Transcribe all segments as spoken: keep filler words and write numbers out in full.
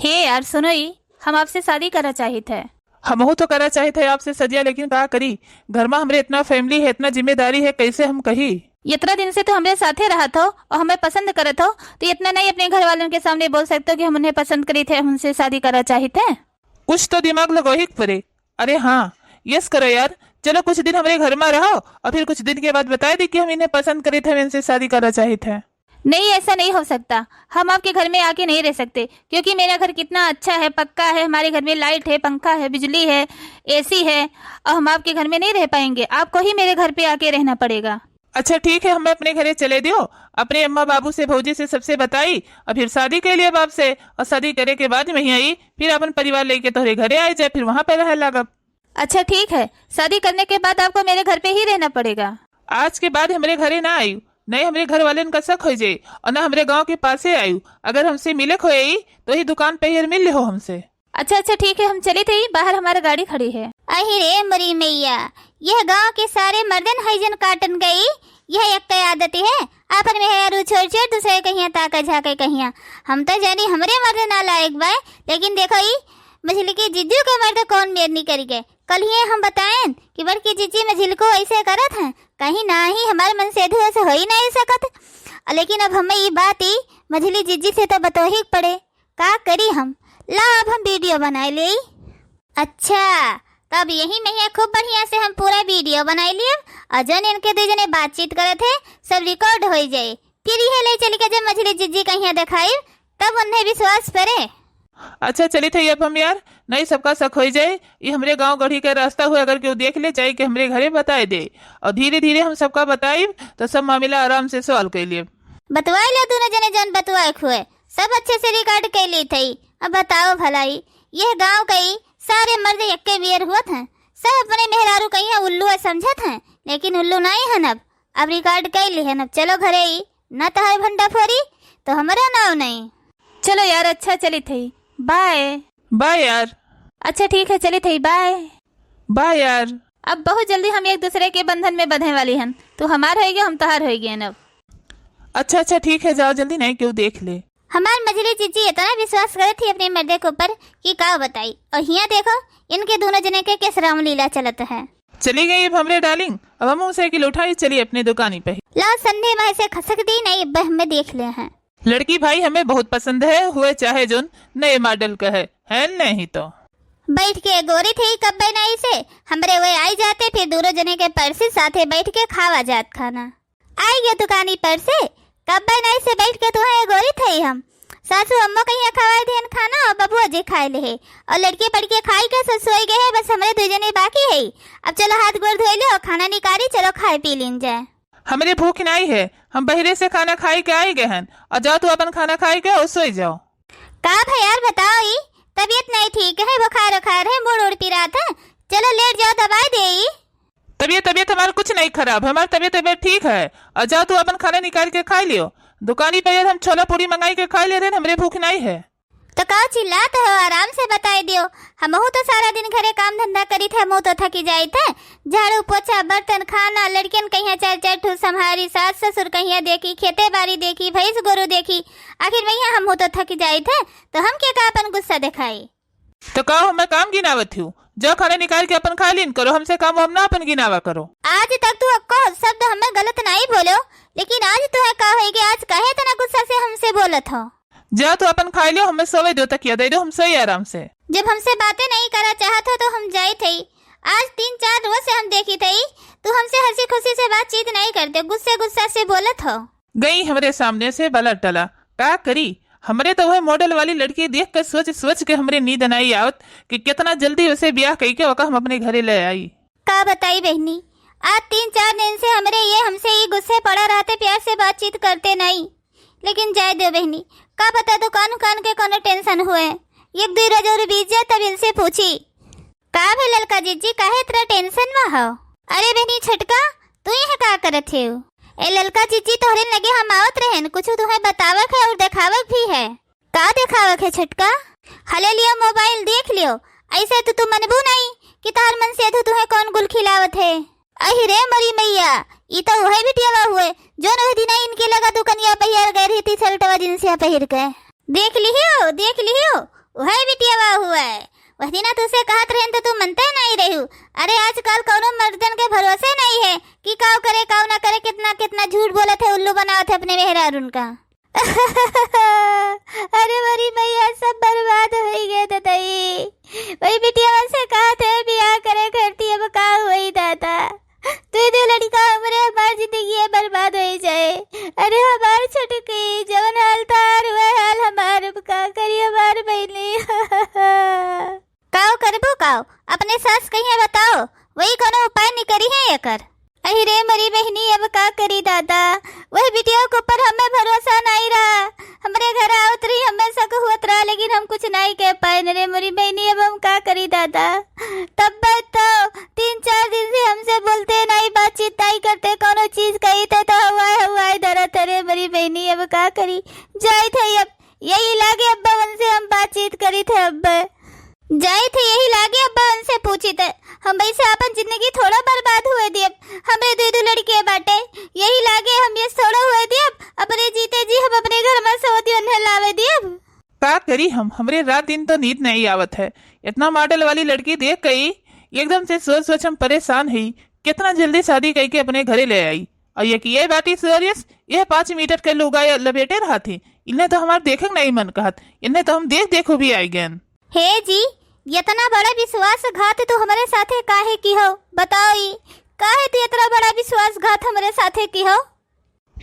ए यार, सुनो ई, हम आपसे शादी करा चाहित है। हमहू तो करा चाहित है आपसे सदिया, लेकिन का करी, घर मा हमरे इतना family है, इतना जिम्मेदारी है, कैसे हम कही? इतना दिन से तो हमरे साथे रहत हो और हमें पसंद करत हो, तो इतना नहीं अपने घर वालन के सामने बोल सकते हो कि हम उन्हें पसंद करी थे, हम उनसे शादी करा चाहित है। कुछ तो दिमाग लगोही के पड़े। अरे हाँ, yes करो यार, चलो कुछ दिन हमरे घर मा रहो और फिर कुछ दिन के बाद बताए दी कि हम इन्हें पसंद करी थे, हम इनसे शादी करा चाहित है। नहीं, ऐसा नहीं हो सकता। हम आपके घर में आके नहीं रह सकते, क्योंकि मेरा घर कितना अच्छा है, पक्का है, हमारे घर में light है, पंखा है, बिजली है, AC है, और हम आपके घर में नहीं रह पाएंगे। आपको ही मेरे घर पे आके रहना पड़ेगा। अच्छा ठीक है, हमें अपने घरे चले दियो, अपने अम्मा बाबू से, भौजी से, सबसे बताई, और फिर शादी कर लिया बाप से, और शादी करे के बाद में ही आई, फिर अपन परिवार लेके तोहरे घरे आए जाए, फिर वहाँ पे रहे लागब। अच्छा ठीक है, शादी करने के बाद आपको मेरे घर पे ही रहना पड़ेगा। आज के बाद हमरे घरे ना आयु, नहीं हमरे घर वालन का शक हो जाए और ना हमरे गांव के पासे आयु। अगर हमसे मिले खोए तो ही दुकान पे ही मिल हो हमसे। अच्छा अच्छा ठीक है, हम चली थे, बाहर हमारा गाड़ी खड़ी है। अहि रे मोरी मैया, यह गांव के सारे मर्दन है जन काटन गई, यह एक आदत है, आपन मेहरारू छोड़ छोड़ दूसरे कहिया ताका झाके कहिया। हम तो जानी हमरे मर्द ना लायक बाय, लेकिन देखो ई मझिलकी जिज्जू के मर्द कौन मेर निकरि गए। कलिहे हम बताएन कि बड़की जिज्जी मझिलको ऐसे करत हैं, कहीं नाही हमार मनसेधू ऐसे होइ नाही सकत। लेकिन अब हमें ई बात ई मझिली जिज्जी से तो बतोही के पड़े, का करी हम। ला अब हम video बनाए लेई। अच्छा, तब यही में है, खूब बढ़िया से हम पूरा video बनाए लिए और जौन इनके दुइ जने बातचीत करत है सब record होइ जाए। फिर यह ले चली के जब मझिली जिज्जी कहिया देखाई तब उन्हें विश्वास परे। अच्छा चलित है अब हम यार, नहीं सबका शक होइ जाए। ये हमरे गांव गढ़ी के रास्ता हुए, अगर केहू देख ले जाए के हमरे घरे बताए दे और धीरे धीरे हम सबका बताइब तो सब मामला आराम से solve कर लिए। बतवाए ला दोनों जने जौन बतवाए के हुए, सब अच्छे से record कर ली थई। अब बताओ भलाई, यह गांव कई सारे मर्द यक्के बियर हुअत हैं, सब अपने मेहरारू कहिया उल्लू समझत हैं, लेकिन उल्लू नहीं हन। अब अब record कर लिहन, अब चलो घरे ही, ना तहार भंडा फोरी तो हमारा नाव नहीं। चलो यार, अच्छा चलित है, bye। Bye यार। अच्छा ठीक है, चलित है, bye। Bye यार। अब बहुत जल्दी हम एक दूसरे के बंधन में बंधे वाली हन, तू हमार होइगे, हम तहार होइगे अब। अच्छा अच्छा ठीक है, जाओ जल्दी, नहीं केहू देख ले। हमार मझली जिज्जी इतना विश्वास करत ही अपने मर्दे के ऊपर कि का बताई, और हिया देखो इनके दोनों जने के कैसे रामलीला चलत है। चली गई अब हमरे darling, अब हम साइकिल उठाई चली अपने दुकानी पे। लाओ संधे माई से खसक दी, नहीं अब हमें देख ले हैं। लड़की भाई हमें बहुत पसंद है, हुए चाहे जोन नए model का है, है नहीं तो। बैठ के गोरी थे कब्बे नाई से, हमरे वे आई जाते, फिर दोनों जने के परसी साथे बैठ के खावा जात खाना। आई गया दुकानी पर से, कब्बे नाई से बैठ के तुहे गोरी थे हम। सासू अम्मा कहिया खवाए देन खाना और बबुआ जी खाए ले है, और लड़के पड़ के खाई के सब सोई गए है, बस हमरे दो जने बाकी है। अब चलो हाथ गोड़ धोई लो, खाना निकारी, चलो खाए पी लीन जाए। हमरे भूख नाई है, हम बहरे से खाना खाई के आई गए हन, और जाओ तू अपन खाना खाई के और सोई जाओ। का भै यार बताओ, ई तबीयत नहीं ठीक है, बुखार उखार है, मूड़ उड़ पिरात है, चलो लेट जाओ दवाई दे ई। तबीयत, तबीयत हमार कुछ नहीं खराब है, हमार तबीयत, तबीयत ठीक है, और जाओ तू अपन खाना निकाल के खाई लियो। दुकानी पे यार हम छोला पूरी मंगाई के खाई ले रहे, हमरे भूख नहीं है। तो का चिल्लात हो, आराम से बताई दियो। हमहू तो सारा दिन घरे काम धंधा करी थे, हमहू तो थकी जाई थे। झाड़ू, पोछा, बर्तन, खाना, लड़कियन कहिया चार चार ठो संभारी, सास ससुर कहिया देखी, खेते बाड़ी देखी, भैंस गोरू देखी। आखिर भैया हमहू तो थकी जाई थे, तो हम के का अपन गुस्सा दिखाई? तो का हमें काम गिनावत हूँ? जाओ खाना निकाल के अपन खा लीन करो, हमसे काम वाम ना अपन गिनावा करो। आज तक तू अक्को शब्द हमें गलत नहीं बोलो, लेकिन आज तू है का होई कि आज काहे इतना गुस्सा से हमसे बोलत हो? जाओ तू अपन खा लियो, हमें सोवे दो, तकिया दे दो, हम सोई आराम से। जब हमसे बातें नहीं करा चाहत हो तो हम जाई थे। आज तीन चार रोज से हम देखी थे, तू हमसे हंसी खुशी से बातचीत नहीं करते, गुस्से गुस्सा से बोलत हो। गई हमरे सामने से बलट डला, का करी? हमरे तो वह model वाली लड़की देख के सोच सोच के हमरे नींद नहीं आवत कि कितना जल्दी उसे ब्याह कई के ओका हम अपने घरे ले आई। का बताई बहनी, आज तीन चार दिन से हमरे ये हमसे ई गुस्से पड़ा रहते, प्यार से बातचीत करते नहीं। लेकिन जाए दो बहनी, का पता दुकान उकान के कोनो tension हुए। एक दुई रोज और बीत जाए तब इनसे पूछी। का भे ललका जिज्जी, काहे इतना tension में हो? अरे बहनी छोटका, तू यहाँ का करत हो? ए ललका जिज्जी, तोहरे लगे हम आवत रहेन, कुछ तुम्हें बतावक है और देखावक भी है। का देखावक है छोटका? हले लियो mobile, देख लियो। ऐसे तो तू मनबू नहीं कि तोहर मनसेधू तुम्हें कौन गुल खिलावत है। अहि रे मरी मैया, ई तो वही बिटियावा हुए, जोन वह दिना इनके लगा दुकनिया पहिर गए रही, T-shirtवा जींसवा पहिर के। देख लिहियो, देख लिहियो, उहै बिटियवा हुवै। वह दिना तुसे कहत रहेन तो तू मनते नाहीं रह्यू। अरे आजकल कउनो मर्दन के भरोसे नाहीं है कि काउ करे काउ ना करे, कितना कितना झूठ बोलत है, उल्लू बनावत है अपने मेहरारून का। अरे मोरी मइया, सब बर्बाद होइ गए ददई। वही बिटियवा से कहत है बियाह करे करती, अब का होई दादा। तू दो लड़िका हमरे, हमार जिंदगी है बर्बाद होइ जाए। अरे हमार छोटकी, जवन हाल तोहार वह हाल हमार, अब का करी हमार बहिनी। काउ करबो काउ, अपने सास कहिया बताओ, वही कउनो उपाय निकरी है एकर। अहि रे मोरी बहिनी, अब का करी दादा, वही बिटिया के ऊपर हमें भरोसा नाहीं रहा। हमरे घर आवत रही, हमें शक हुवत रहा, लेकिन हम कुछ नाहीं कह पाएन रे मोरी बहिनी, अब हम का करी दादा। तब तो तीन चार दिन से हमसे बोलते नाहीं, बातचीत नाहीं करते, कउनो चीज कही थे तो हवाए हवाए धरत है रे मोरी बहिनी, अब का करी। जाइत है अब, यही लागे अब्बा उनसे हम बातचीत करी थे अब्बा। जाइत है यही लागे अब्बा उनसे पूछी थे, हम वैसे अपन जिंदगी थोड़ा बर्बाद हुए दियब, हमरे दुई दो लड़के बाटे, यही लागे हम ये थोड़ा हुए दियब, अपने जीते जी हम अपने घर में सवती उन्हें लावे दियब। का करी हम, हमरे रात दिन तो नींद नाहीं आवत है। इतना मॉडल वाली लड़की देख के ही एकदम से सोच सोच हम परेशान हई। कितना जल्दी शादी कइके अपने घरे ले आई। अउर ये कि ये बाटी सीरियस, यह पाँच मीटर के लुगा या लपेटे रहा थी। इन्हें तो हमार देखे के नाहीं मन कहत, इन्हें तो हम देख देख भी आई गयन। हे जी, इतना बड़ा विश्वासघात तू हमरे साथे काहे किहो? बताओ ई, काहे तू इतना बड़ा विश्वासघात हमरे साथे किहो?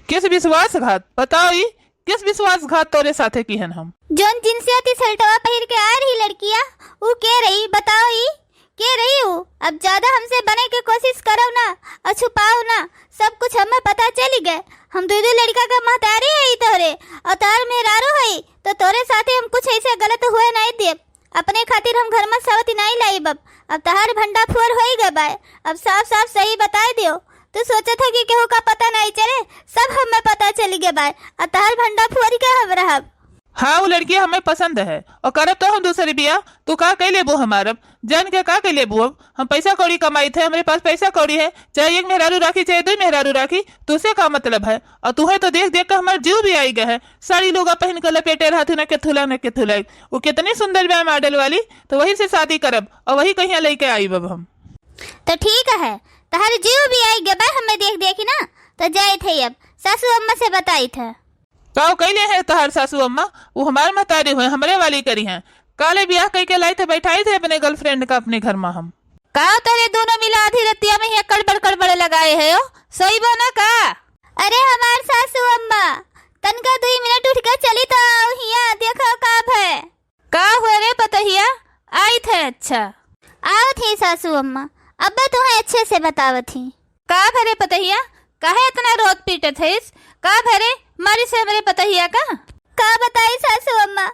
किस विश्वासघात? बताओ ई, किस विश्वासघात तोरे साथे किहन हम? जौन जिनसिया टी शर्टवा पहिर के आ रही लड़किया, ऊ के रही? बताओ ई, के रही ऊ? अब ज्यादा हमसे बने के कोशिश करव ना अउर छुपाव ना, सब कुछ हमें पता चली गए। हम दुई दुई लड़िका के महतारी हई तोहरे, अउर तोहर मेहरारू हई, तो तोरे साथे हम कुछ ऐसे गलत हुए नाहीं देब। अपने खातिर हम घर में सवती नाहीं लाइब। अब, अब तहार भंडा फुअर होई गए बाय। अब साफ साफ सही बताए दियो। तू सोचत हो कि केहू का पता नाहीं चले, सब हमें पता चली गए बाय। अब तहार भंडा फुअर के हम रहब। हाँ, वो लड़की हमें पसंद है अउर करब तो हम दूसरी बियाह। तू का कइ लेबू हमार अब? जान के का कइ लेबू अब? हम पैसा कौड़ी कमाइत है, हमरे पास पैसा कौड़ी है, चाहे एक मेहरारू राखी चाहे दुई मेहरारू राखी, तुसे का मतलब है? अउर तुहे तो देख देख के हमार जीव भी आई गए है। साड़ी लुगा पहिन के लपेटे रहत हूँ ना, केथुला ना केथुला। वो कितनी सुंदर बा मॉडल वाली, तो वही से शादी करब अउर वही कहिया लइके आइब अब हम। तो ठीक है, तहर जीव भी आई गबा हमें देख देख ना, तो जाइत है अब सासू अम्मा से बताइत है। काउ कइले है तहार सासू अम्मा? वो हमार महतारी हुए, हमरे वाली करी हैं। काले बियाह कइके लाइत है, बैठाइत है अपने गर्लफ्रेंड का अपने घर में हम। काउ तोरे दोनों मिला आधी रतिया में हियाँ कड़बड़ कड़बड़ लगाए है हो, सोइबो ना का? अरे हमार सासू अम्मा, तनका दुई मिनट उठ के चली तो आओ हियाँ, देखो का भय। का हुए रे पतोहिया? आइत है, अच्छा। आवत ही सासू अम्मा, अब्बे तुहे अच्छे से बतावत ही। का भरे पतोहिया, काहे इतना रोत पीटत हइस? का भरे मारिस हमरे पतोहिया का? का बताई सासू अम्मा,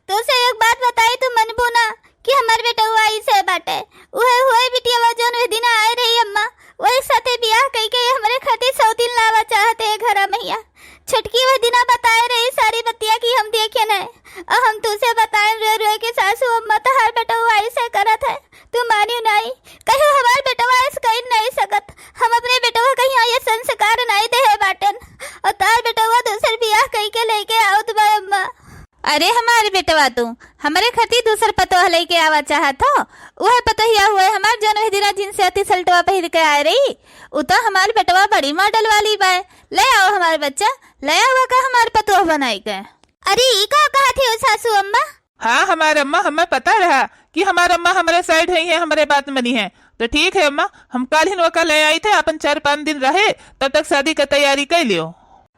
तुसे एक बात बताई, तू मनबू ना कि हमार बेटवा ऐसे बाटे। उहे हुए बिटिया जौन वह दिना आए रही अम्मा, वही साथे बियाह कइके हमरे खातिर सौतीन लावा चाहते है घरा महिया। छोटकी वह दिना बताए रही सारी बतिया कि हम देखे न, अउर हम तुसे बताए रोए रोए के सासू अम्मा तहार बेटवा ऐसे करत है, तू मानियो नाहीं, कहियो हमार बेटवा ऐसे कइ नाहीं सकत। हम अपने बेटवा कहिया ये संस्कार नाहीं देहे बाटेन, अउर तहार बेटवा दूसर बियाह कइके लइके आवत बा अम्मा। अरे हमार बेटवा, तू हमरे खातिर दूसर पतोह लइके आवा चाहत हो? उहे पतोहिया हुए हमार जौन वह दिना जींस अउर टी शर्टवा पहिर के आए रही, उ तो हमार बेटवा बड़ी मॉडल वाली बाय। ले आओ हमार बच्चा, ले आओ का हमार पतोह बनाई के। अरे ई का कहत हो सासू अम्मा? हाँ हमार अम्मा, हमें पता रहा कि हमार अम्मा हमरे साइड है, हमरे बात मनी है। तो ठीक है अम्मा, हम काल्हिन ओका ले आइत है, अपन चार पाँच दिन रहे, तब तक शादी का तैयारी कइ लियो।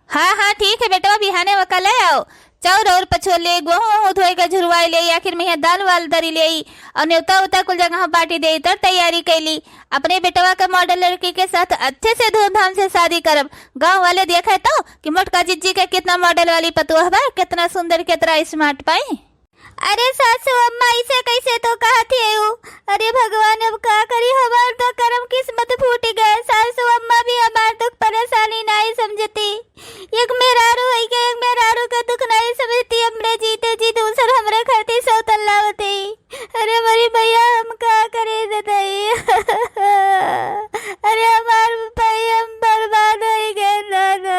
हाँ हाँ ठीक है बेटवा, बिहाने ओका ले आओ। चाउर अउर पछोले, गोहूँ वहूँ धोए के झुरवाए ले, आखिर में यहाँ दाल वाल दरी ले, अउर नेवता उता कुल जगह बाटी दे, तर तैयारी कइ ली। अपने बेटवा के मॉडल लड़की के साथ अच्छे से धूमधाम से शादी करब। गाँव वाले देखे तो कि मोटका जिज्जी के कितना मॉडल वाली पतोह बा, कितना सुंदर, कितना स्मार्ट पाई। अरे सासू अम्मा, इसे कैसे तो कहत है उ? अरे भगवान, अब का करी, हमार तो करम किस्मत फूट गए। सासू अम्मा भी हमार दुख परेशानी नाहीं समझती। एक मेहरारू है के एक मेहरारू का दुख नाहीं समझती। हमरे जीते जी दूसर हमरे खातिर सौतन लावती। अरे मोरी भैया, हम का करे ददई? अरे हमार भाई, हम बर्बाद होइ गए दादा।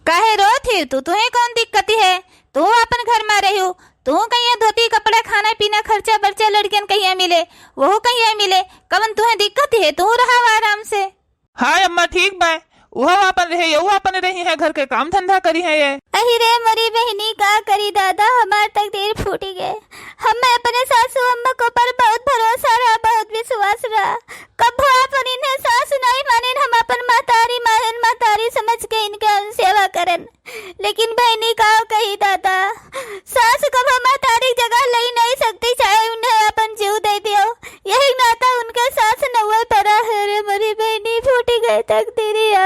काहे रोत ही तू? तुहे कौन दिक्कत है? तू अपन घर में रहियो, तू कहिया धोती कपड़ा, खाना पीना, खर्चा बर्चा लड़कियन कहिया मिले, वहू कहिया मिले। कवन तुहे दिक्कत है, तू रहा आराम से। हाय अम्मा, ठीक बा, उहो आपन रहे, यहू आपन रही है, घर के काम धंधा करी है ये। अहि रे मोरी बहिनी, का करी दादा, हमार तकदीर फूटी गए। हमें अपने सासू अम्मा के ऊपर बहुत भरोसा रहा, बहुत विश्वास रहा। कभो आपन इन्हें सास नहीं मानेन, हम अपन महतारी मानेन, महतारी समझ के इनके हम सेवा करन। लेकिन बहिनी का कही दादा, सास कभो महतारी जगह लई नहीं सकती, चाहे उन्हें अपन जीव दे दियो। यही नाता उनके सास नौवे परा है रे मोरी बहिनी, फूटी गई तकदीरिया।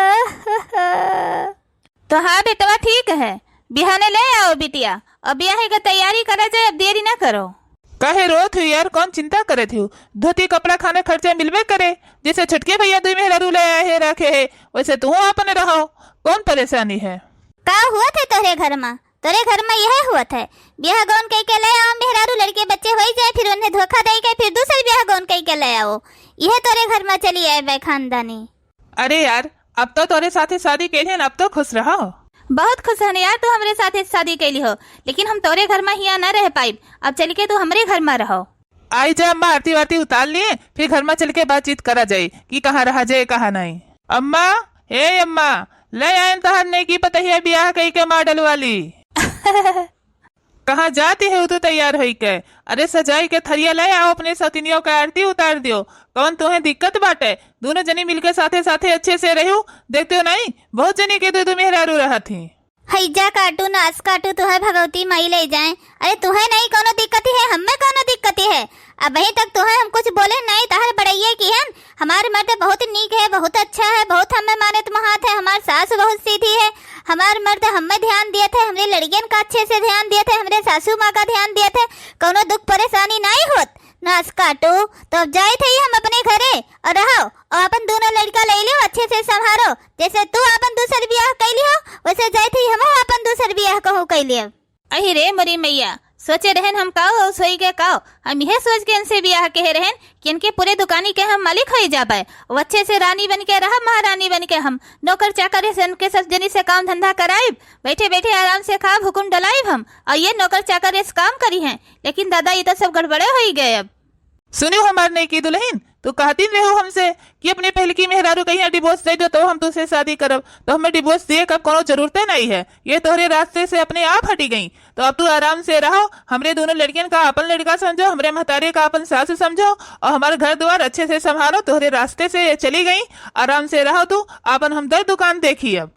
तो हाँ बेटवा, ठीक है, बिहाने ले आओ बिटिया, अब बियाहे के तैयारी करा जाए, अब देरी ना करो। काहे रोत हो यार, कौन चिंता करत हो? धोती कपड़ा खाना खर्चा मिलबे करे, जैसे छोटके भैया दुई मेहरारू ले आए है, रखे है, वैसे तू अपन रहो, कौन परेशानी है? का हुआ थे तोरे घर मा? तोरे घर मा यह हुआ थे, ब्याह गौन कई के ले आओ, मेहरारू लड़के बच्चे होई जाए, फिर उन्हें धोखा दे के फिर दूसर ब्याह गौन कई के ले आओ, यह तोरे घर मा चली आए बे खानदानी। अरे यार, अब तो तोरे साथे शादी कैली हन, अब तो खुश रहो। बहुत खुश हन यार, तू हमरे साथे शादी कैली हो, लेकिन हम तोरे घर मा हिया ना रह पाइब। अब चल के तू हमरे घर मा रहो। आई जा अम्मा, आरती वारती उतार लिए, फिर घर मा चल के बातचीत करा जाए कि कहाँ रहा जाए, कहाँ नहीं। अम्मा, हे अम्मा, ले आयन तहार नई की पतहिया बियाह कई के मॉडल वाली। कहाँ जाती है तू तैयार होई के? अरे सजाई के थरिया ले आओ, अपने सौतिनियों के आरती उतार दियो। कौन तुम्हें दिक्कत बाटे? दोनों जनी मिलके साथे साथे अच्छे से रहो। देखते हो नहीं, बहुत जनी के दो दो मेहरारू रहत ही। हैजा काटू, नास काटू, तुहे भगवती माई ले जाए। अरे तुहे नहीं कोनो दिक्कत ही है, हमें कोनो दिक्कत ही है। अबहीं तक तुहे हम कुछ बोले नहीं, तहर बड़ैये की हन। हमार मर्द बहुत नीक है, बहुत अच्छा है, बहुत हमें मानत महात है। हमार सास बहुत सीधी है। हमार मर्द हमें ध्यान दिए थे, हमरे लड़कियन का अच्छे से ध्यान दिए थे, हमरे सासू माँ का ध्यान दिए थे। कोनो दुख परेशानी नहीं होत। नास काटू, तो अब जाए थे ही हम अपने घरे और रहो, और अपन दोनों लड़का ले लियो, अच्छे से संभारो। जैसे तू अपन दूसर बियाह कैली हो, वैसे जाए थे ही हम अपन दूसर बियाह कहूँ कैली हो। अहि रे मोरी मैया, सोचे रहन हम काओ और सोई के काओ। हम यह सोच के इनसे बियाह कहे रहन कि इनके पूरे दुकानी के हम मालिक होई जाबे। वो अच्छे से रानी बन के रहब, महारानी बन के हम नौकर चाकर से इनके सब जनी से काम धंधा कराइब, बैठे बैठे आराम से खाब, हुकुम डलाइब हम। और ये नौकर चाकर इस काम करी हैं, लेकिन दादा ये तो सब गड़बड़े होई गए अब। सुनियो हमार नई की दुल्हन, तू कहती रहो हमसे कि अपने पहले की मेहरारू कहिया डिवोर्स दे दो तो हम तुझसे शादी करब, तो हमें डिवोर्स दिए का कोनो जरूरते नहीं है। ये तोहरे रास्ते से अपने आप हटी गई, तो अब तू आराम से रहो। हमरे दोनों लड़कियन का अपन लड़का समझो, हमरे महतारे का अपन सास समझो, और हमारे घर द्वार अच्छे से संभालो। तोहरे रास्ते से ये चली गई, आराम से रहो तू, अपन हम दर दुकान देखी अब।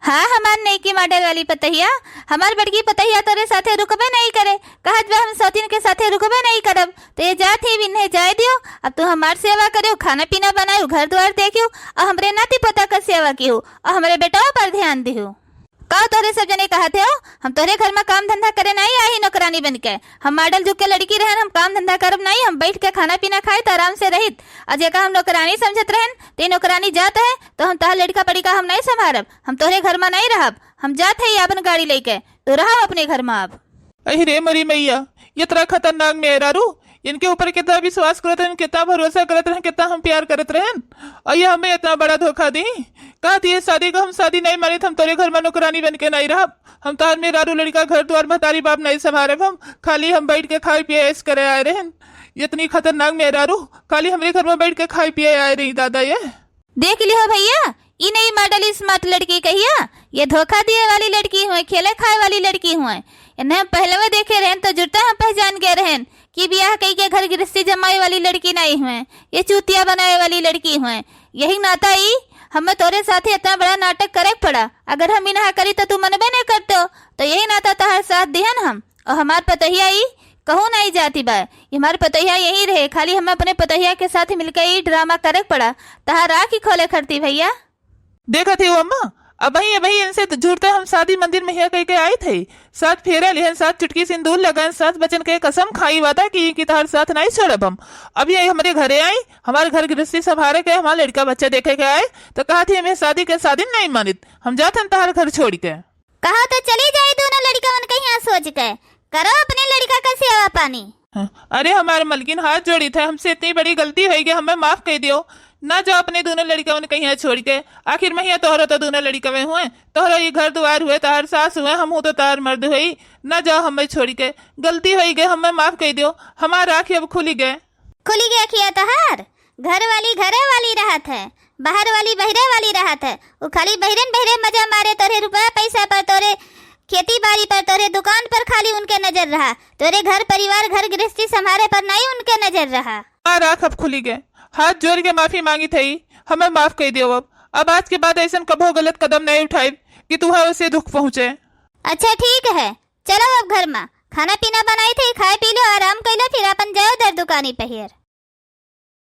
हाँ, हमार नईकी मॉडल वाली पतहिया, हमार बड़की पतहिया तोरे साथे रुकबे नहीं करे, कहत बा हम सौतीन के साथे रुकबे नहीं करब। तो ये जात ही बिन्हे जाए दियो। अब तू हमार सेवा करियो, खाना पीना बनायो, घर द्वार देखियो, और हमरे नाती पोता का सेवा कियो, और हमरे बेटवा पर ध्यान दियो। का तोहरे सब जने कहत हो, हम तोहरे घर में काम धंधा करे नहीं आई नौकरानी बन के। हम मॉडल जुग के लड़की रहन, हम काम धंधा करब नहीं, हम बैठ के खाना पीना खाइत आराम से रहित। और जेका हम नौकरानी समझत रहन, ते नौकरानी जात है, तो हम तोहर लड़का पड़िका हम नहीं संभारब, हम तोहरे घर में नहीं रहब, हम जात है अपन गाड़ी लेके, तो रहो अपने घर में अब। अहि रे मरी मैया, ये तरह खतरनाक मेहरारू, इनके ऊपर कितना विश्वास करत रहन, कितना भरोसा करत रहन, कितना हम प्यार करत रहन, और ये हमें इतना बड़ा धोखा दी। कहत ये शादी को हम शादी नहीं मानित, हम तोरे घर में नौकरानी बन के नहीं रहब, हम तोहर मेहरारू लड़का घर द्वार महतारी बाप नहीं संभारब, हम खाली हम बैठ के खाए पिए ऐश करे आए रहन। इतनी खतरनाक मेहरारू खाली हमरे घर में बैठ के खाए पिए आए रही दादा ये। देख लिहो भैया, ई नहीं मॉडल स्मार्ट लड़की कहिया, ये धोखा दिए वाली लड़की हुए, खेले खाए वाली लड़की हुए। इन्हें हम पहले में देखे रहन तो जुड़ते हम पहचान गए रहन कि बियाह कई के घर गृहस्थी जमाए वाली लड़की नहीं हुए, ये चूतिया बनाए वाली लड़की हुए। यही नाता ई हमें तोरे साथे इतना बड़ा नाटक करे के पड़ा। अगर हम ई ना करी तो तू मनबे नहीं करते हो, तो यही नाता तहार साथ दिहन हम। और हमार पतोहिया ई कहूँ नहीं जाती बा, ये हमार पतोहिया यही रहे, खाली हम अपने पतोहिया के साथ मिलके ई ड्रामा करे के पड़ा, तहार आँख ही खोले खरती भैया। देखत ही वो अम्मा, अबही अबही इनसे तो जुड़ते हम शादी मंदिर में हिया कह के आई थे, साथ फेरा लिहन, साथ चुटकी सिंदूर लगान, साथ बचन के कसम खाई वादा की कि तहार साथ नहीं छोड़ब हम। अब ये हमरे घरे आई, हमारे घर गृहस्थी संभारे के, हमारा लड़का बच्चा देखे के आए, तो कहत ही हमें शादी के शादी नहीं मानित, हम जात हन तहार घर छोड़ के। कहा तो चली जाए दोनों लड़कवन के यहाँ सोच के, करो अपने लड़का का सेवा पानी। हाँ, अरे हमारे मलकिन हाथ जोड़ी थे, हमसे इतनी बड़ी गलती हो गई, हमें माफ कर दियो। ना जाओ अपने दुनो लड़िकवन कहिया छोड़ि के। आखिर महिया तोहरो तो दुनो लड़िकवे हुए, तोहरो ई घर दुआर हुए, तोहर सास हुए, हमहू तो तोहर मर्द हुई। ना जाओ हमें छोड़ि के, गलती होई गए, हमें माफ कइ दियो, हमार आँखी अब खुलि गए। खुलि गए अखिया तोहार? घर वाली घरे वाली रहत है, बाहर वाली बहिरे वाली रहत है। उ खाली बहिरेन बहिरे मजा मारे, तोरे रुपया पैसा पर, तोरे खेती बाड़ी पर, तोरे दुकान पर खाली उनके नजर रहा। तोरे घर परिवार, घर गृहस्थी संभारे पर नहीं उनके नजर रहा। हमार आँख अब खुलि गए, हाथ जोरि के माफी माँगित हई, हमें माफ कइ दियो अब। अब आज के बाद अइसन कबो गलत कदम नहीं उठाइब कि तुहे ओसे दुख पहुँचे। अच्छा ठीक है, चलो अब घर मा, खाना पीना बनाइत हई, खाए पी लो, आराम कइ लो, फिर अपन जाओ दर दुकानी पहियर।